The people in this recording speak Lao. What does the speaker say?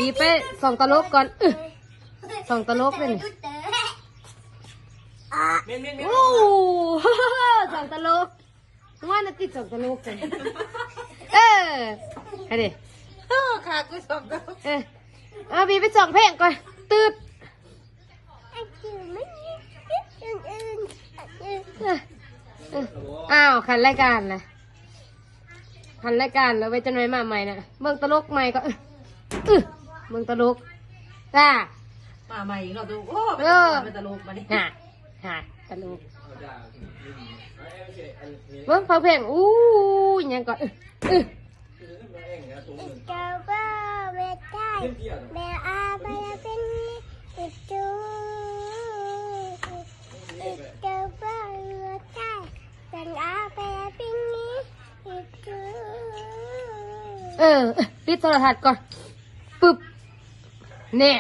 ດີໄປສ່ອງຕະຫຼົກກ່ອນ. ອື ສ່ອງຕະຫຼົກເດ້ນີ້. ແມ່ນໆໆ ໂອ້ ສ່ອງຕະຫຼົກ. ວ່ານະຕິດສອງຕະຫຼົກກັນ. ເອີ ໃຫ້ເດ້. ໂອ້ ຂາກູສອງຕະຫຼົກ. ເອີ ເອົາ ບີໄປສອງເພງກ່ອນ. ຕຶດ. ເອີ ເອີ ອ້າວ ຂັນລາຍການລະ ຂັນລາຍການລະ. ໄວ້ຈັກໜ່ອຍມາໃໝ່ນະ ເບິ່ງຕະຫຼົກໃໝ່ກ່ອນ. ອື ເບິ່ງຕະຫຼົກ ຈ້າ ມາໃໝ່ອີກແລ້ວ. ໂອ້ ເອີ ເປັນຕະຫຼົກບັດນີ້. ຫາ ຫາ ຕະຫຼົກ. ເບິ່ງຟັງເພງ. ອູ້ ອີ່ຫຍັງກ່ອນ. ອື ເອີ ປິດໂທລະທັດກ່ອນ. ປຶບ ແນ່.